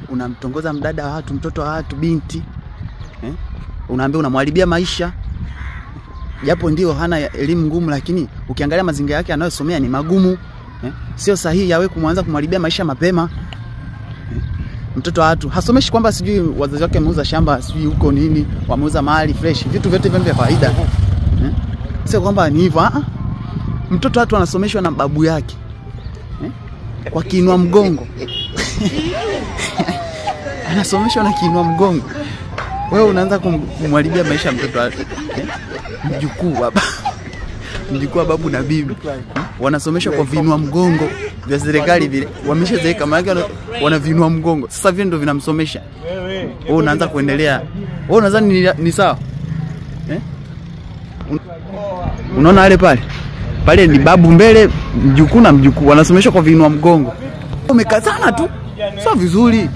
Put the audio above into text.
Unamtongoza mdada wa watu, mtoto wa watu, binti. Unaambia unamharibia maisha. Japo ndio hana elimu ngumu, lakini ukiangalia mazingira yake anayosomea ni magumu. Sio sahihi yawe kumwanza kumharibia maisha mapema. Mtoto wa watu hasomeshi kwamba sijui wazazi wake wameuza shamba, sijui huko nini, wameuza mali fresh, vitu vyote hivyo vya kawaida. Sio kwamba ni hivyo. Mtoto wa watu anasomeshwa na babu yake. Kwa kiinua mgongo. Anasomeshwa na kiinua mgongo. Wewe unaanza kumharibia maisha mtoto wako. Mjukuu baba. Mjukuu wa babu na bibi. Wanasomeshwa kwa vinua mgongo vya serikali vile. Wameshazeeka maana wana vinua mgongo. Sasa vile ndio vinamsomesha. Wewe unaanza kuendelea. Wewe unadhani ni sawa? Unaona wale pale? Pale ni babu mbele, mjukuu na mjukuu wanasomeshwa kwa vinua mgongo. Umekazana tu. Sio vizuri.